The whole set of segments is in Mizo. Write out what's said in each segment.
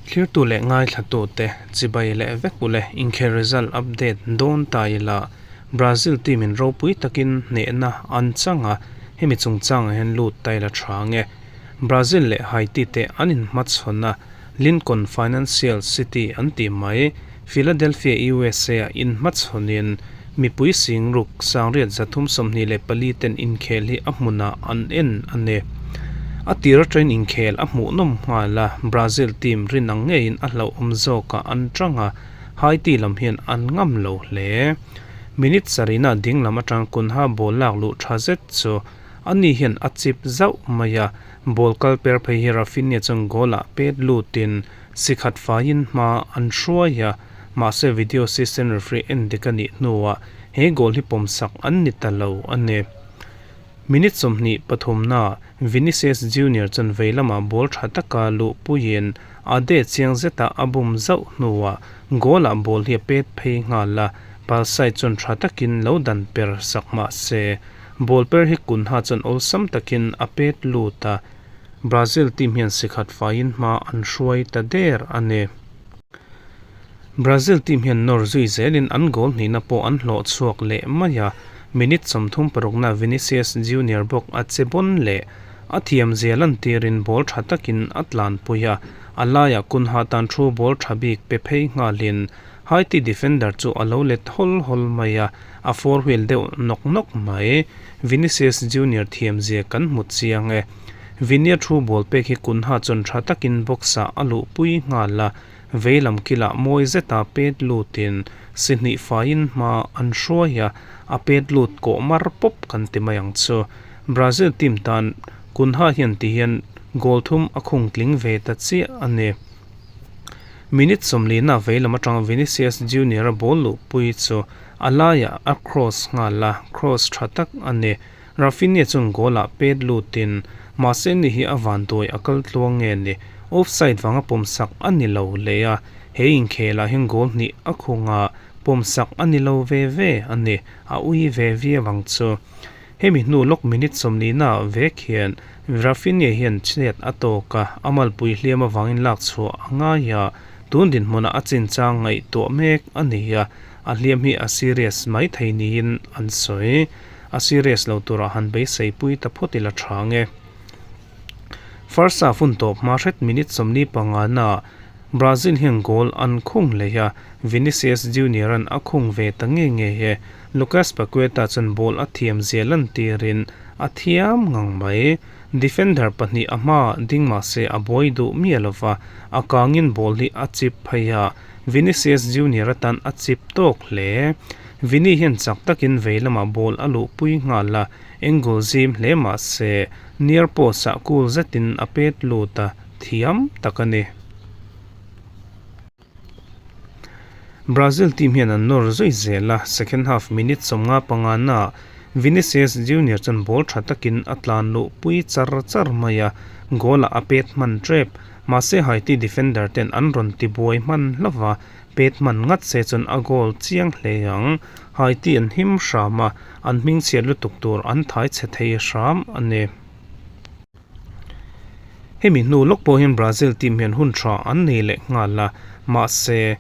Thlirtu leh ngaithlatute chibai leh vek ule inkhel result update dawn ta ila Brazil team in ropui takin hnehna an chang a, hemi chungchangah hian lut ta ila tha nge. Brazil leh Haiti te an inhmachhawn a, Lincoln Financial City an tih mai Philadelphia USA ah inhmachhawnin mipui singruk sangriat 324 ten inkhel hi a hmunah an en a ni. A tir atangin inkhel a hmuhnawm nghal a, Brazil team rin ang ngeiin a hlauhawm zawkah an tang a, Haiti lam hian an ngam lo hle. Minute sarihna ding lam atang Cunha ball lak luh tha zet chu ani hian a chip zauh mai a, ball kal per phei hi Raphinha chuan goal ah pet lutin Sikhat faiin hma an hruai a, mahse video assistant referee en dik a nih hnuah he goal hi pawmsak an ni ta lo a ni. Minute 23 naa Vinicius Junior chuan vei lamah ball tha taka luhpuiin a de chiang zeta a bum zauh hnuah goal ah ball hi a pet phei nghal a, Palsai chuan tha takin lo dan per sak mahse ball per hi Cunha chuan awlsam takin a pet lut a. Brazil team hian sikhat faiin hma an hruai ta der a ni. Brazil team hian nawr zui zelin an goal hnihna pawh an hlawh chhuak leh mai a, minute 36na Vinicius Junior bawk a che bawn leh a thiam zia lantirin ball tha takin a tlanpui a, a laiah Cunha tan thu ball tha bik pe phei nghalin Haiti defender chu a lo let hawl hawl mai a, a four wheel deuh nawk nawk mai. Vinicius Junior thiam zia kan hmu chiang e. Vinia thu ball pek hi Cunha chuan tha takin box ah a luhpui nghal a, vei lam kilah mawi zeta pet lutin si hnih faiin hma an hruai a, a pet lut kawh mar pawp kan ti mai ang chu. Brazil team tan Cunha hian tihian goal thum a khung tling ve ta chiah a ni. Minute 40 na vei lam atang Vinicius Junior a ball luhpui chu a laiah a cross nghal a, cross tha tak a ni. Raphinha chuan goal ah pet lutin mahse ni hi a vanduai a kal tluang nge ni, offside vanga pawmsak a ni lo leh a, he inkhelah hian goal hnih a khung a, pawmsak a ni lo ve ve a ni, a ui ve viau ang chu. Hemi hnu lawk minute 40 naah vek hian Raphinha hian chet a tawk a, a malpui hliam avangin lak chhuah a ngai a, tun dinhmunah a chinchang ngaihtuah mek a ni a, a hliam hi a serious mai thei niin an sawi. A serious lo turah han beiseipui ta phawt ila tha nge. First half hun tawp hma hret minute 45 naah Brazil hian goal an khung leh a, Vinicius Junior-a'n a khung ve ta nge nge e. Lucas Paqueta chuan ball a thiam zia lantirin a thiam ngang mai. Defender pahnih a hma ding mah se a buai duh miah lova, a kangin ball hi a chip phei a, Vinicius Junior atan a chip tawk hle. Vini hian chak takin vei lamah ball a luhpui nghal a, angle zim hle mah se near post ah cool zetin a pet lut a, thiam tak a ni. Brazil team hian an nawr zui zel a, second half minute 55 naah Vinicius Junior chuan ball tha takin a tlan luhpui char char mai a, goal ah a pet hman tep. Mahse Haiti defender ten an rawn ti buai hman hlauh a, pet hman ngat se chuan a goal chiang hle ang. Haiti an him hram a, an hmingchhiat lutuk tur an thai chhe thei hram a ni. Hemi hnu lawk pawh hian Brazil team hian hun tha an nei leh nghal a, mahse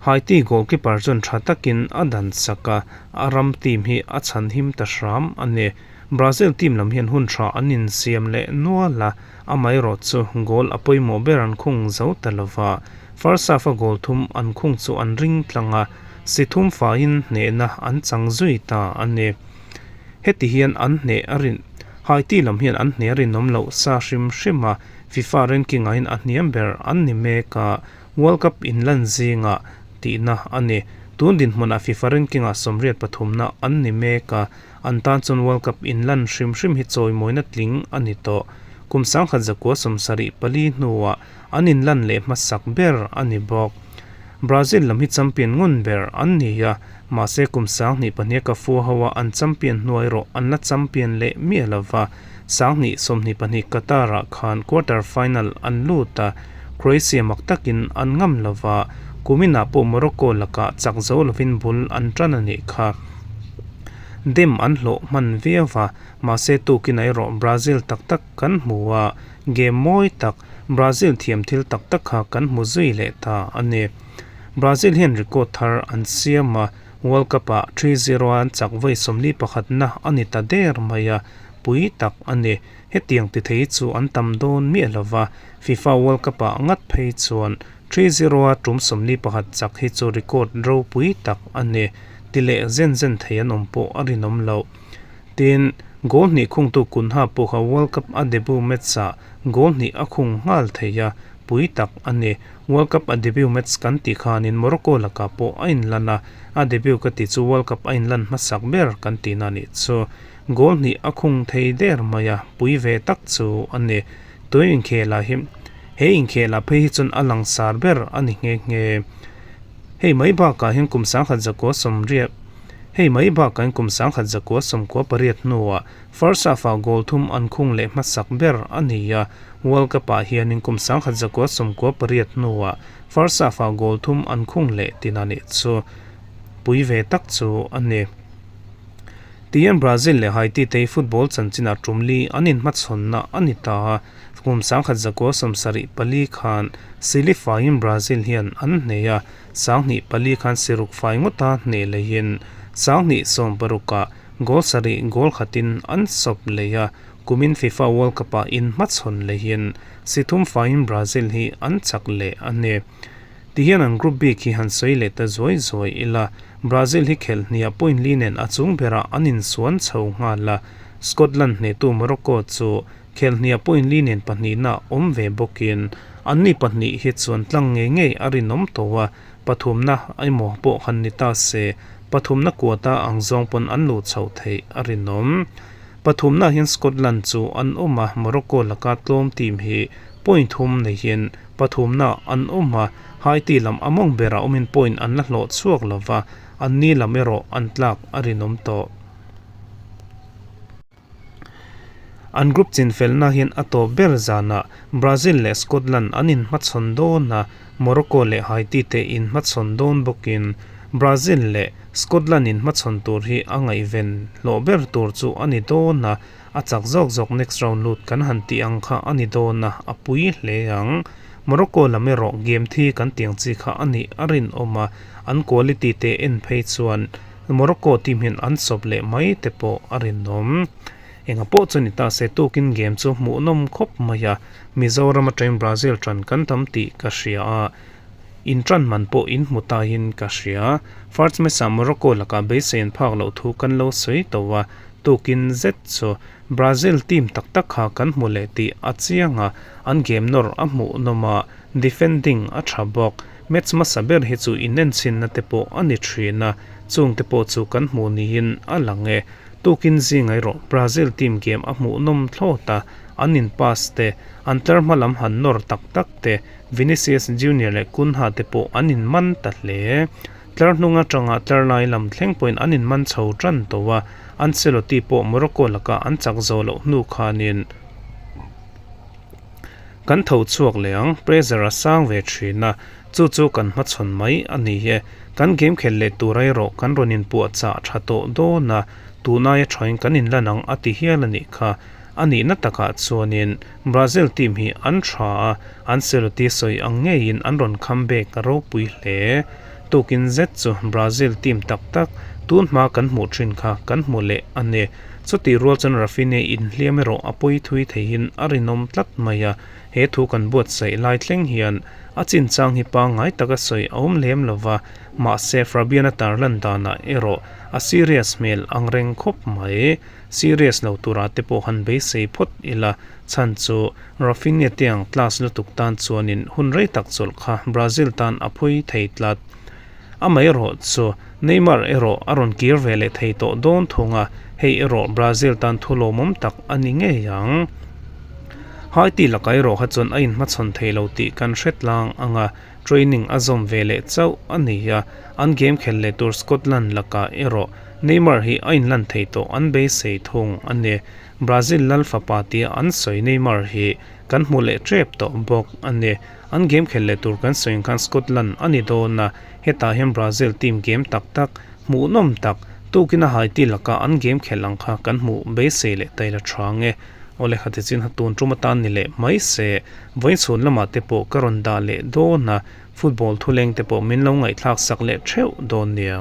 Haiti goalkeeper chuan tha takin a dan sak a, a ram team hi a chhan him ta hram a ni. Brazil team lam hian hun tha an insiam leh nual a, amaherawh chu goal a pawimawh ber an khung zo ta lova, first half a goal thum an khung chu an ring tlang a, si thum faiin hnehna an chang zui ta a ni. Heti hian an hneh a rin Haiti lam hian an hneh a rinawm loh sa hrim hrim a, FIFA ranking ah hian a hniam ber an ni mek a, World Cup inlan zingah tihna a ni. Tun dinhmunah FIFA ranking ah 83na an ni mek a, an tan chuan World Cup inlan hrim hrim hi chawimawina tling a ni tawh. Kum 1974 hnuah an inlan leh hmasak ber a ni bawk. Brazil lam hi champion ngun ber an ni a, mahse kum 2002 ka fu ho a an champion hnuai rawh an la champion leh miah lova, 2022 Qatar ah khan quarter final an lut a, Croatia mak takin an ngam lova, kuminah pawh Morocco lakah chak zo lovin bul an tan a nih kha. Dem an hlawh hman viau a, mahse tukin erawh Brazil tak tak kan hmu a, game mawi tak. Brazil thiam thil tak tak kha kan hmu zui leh ta a ni. Brazil hian record thar an siam a, World Cup-ah 3-0 a an chak vawi 41 na a ni ta der mai a, pui tak a ni. Hetiang ti thei chu an tam dawn miah lo va, FIFA World Cup-ah ngat phei chuan 3-0 a tum 41 chak hi chu record ropui tak a ni. Ti leh zen zen thei an awm pawh a rinawm loh. Tin, goal hnih khungtu Cunha pawh kha World Cup a debut match-ah goal hnih a khung nghal thei a, pui tak a ni. World Cup a debut match kan tih khanin Morocco lakah pawh a inlan a, a debut ka tih chu World Cup a inlan hmasak ber kan tihna a nih chu. Goal hnih a khung thei der mai a, pui ve tak chu a ni. Tui inkhelah hi he inkhelah phei hi chuan a langsar ber a ni nghe nghe. Hei mai bakah hian kum 1980 Hei mai bakah hian kum 1998 hnuah first half-ah goal thum an khung leh hmasak ber a ni a, World Cup-ah hianin kum 1998 hnuah first half-ah goal thum an khung leh tina nih chu pui ve tak chu a ni. Tihian Brazil leh Haiti te hi football chanchinah tum li an inhmachhawnna a ni ta a, kum 1974 khan Sili faiin Brazil hian an hneh a, 24 khan siruk fai ngawta hneh leiin 2016 ah goal sarih goal khatin an sawp lei a, kumin FIFA World Cup-ah inhmachhawn leiin si thum faiin Brazil hi an chak leh a ni. Tihian an group bik hi han sawi leh ta zuai zuai ila, Brazil hi khelh hniah point li nen a chung berah an insuan chho nghal a, Scotland hnehtu Morocco chu khelh hniah point li nen pahnihna awm ve bawkin anni pahnih hi chuan tlang ngei ngei a rinawm tawh a, pathumna emaw pawh han ni ta se, pathumna quota ang zawng pawn an luh chhoh theih a rinawm. Pathumna hian Scotland chu an awm a, Morocco laka tlawm team hi point thum neihin Pathumna an awm a, Haiti lam a mawng berah awmin point an la hlawh chhuak lo va, anni lam erawh an tlak a rinawm tawh. An group chinfelna hian a tawp ber zanah Brazil leh Scotland an inhmachhawn dawn a, Morocco leh Haiti te inhmachhawn dawn bawkin Brazil leh Scotland inhmachhawn tur hi a ngaihven hlawh ber tur chu a ni dawn a, A chak zawk zawk next round lut kan han tih ang kha a ni dawn a, a pui hle ang. Morocco lam erawh game thi kan tih ang chi kha a nih a rinawm a, an quality te en phei chuan Morocco team hian an sawp leh mai te pawh a rinawm. Enga pawh chu ni ta se tukin game chu hmuhnawm khawp mai a, Mizoram atangin Brazil tan kan tam tih ka hria a, in tan man pawh in hmu taiin ka hria. First match ah Morocco lakah beisei an phak loh thu kan lo sawi tawh a, Tukin zet chu Brazil team tak tak kha kan hmu leh tih a chiang a, an game nawr a hmuhnawm a, defending a tha bawk. Match hmasa ber hi chu inenchhinna te pawh a ni thin a, chung te pawh chu kan hmuh niin a lang e. Tukin zinga erawh Brazil team game a hmuhnawm thlawt a, an in pass te, an tlar hma lam han nawr tak tak te, Vinicius Junior leh Cunha te pawh an in man ta hle. Tlar hnung atanga tlar lai lam thleng pawhin an inman chho tan tawh a, Ancelotti pawh Morocco laka an chak zawh loh hnu khanin kan tho chhuak leh ang, pressure a sang ve thin a, chu chu kan hmachhawn mai a ni e. Kan game khelh leh tur erawh kan rawn inpuahchah tha tawh dawn a, tunai a thain kan inlan ang a ti hial a nih kha. A nihna takah chuanin Brazil team hi an tha a, Ancelotti sawi ang ngeiin an rawn comeback a ropui hle. Tukin zet chu Brazil team tak tak tun hma kan hmuh thin kha kan hmu leh a ni. Chutih rual chuan Raphinha inhliam erawh a pawi thui theihin a rinawm tlat mai a, he thu kan buatsaih lai thleng hian a chinchang hi pangngai taka sawi a awm lem lo va, mahse Fabian-a tarlan danah erawh a serious hmel ang reng khawp mai. Serious lo turah te pawh han beisei phawt ila, chhan chu Raphinha te ang class lutuk tan chuanin hun rei tak chawlh kha Brazil tan a phawi thei tlat. Amaherawh chu Neymar erawh a rawn kir ve leh thei tawh dawn thung a, hei erawh Brazil tan thu lawmawm tak a ni ngei ang. Haiti lakah erawh kha chuan a inhmachhawn thei lo tih kan hre tlang ang a, training a zawm ve leh chauh a ni a, an game khelh leh tur Scotland lakah erawh Neymar hi a inlan thei tawh an beisei thung a ni. Brazil lal fapa tia an sawi Neymar hi kan hmu leh tep tawh bawk a ni. An game khelh leh tur kan sawi ang khan Scotland a ni dawn a, hetah hian Brazil team game tak tak, hmuhnawm tak, tukin a Haiti laka an game khelh ang kha kan hmuh beisei leh taila tha nge. Awle khati chin ha tun tum atan ni leh mai se, vawiin chhun lamah te pawh ka rawn dah leh dawn a, football thuleng te pawh min lo ngaihthlak sak leh theuh dawn nia.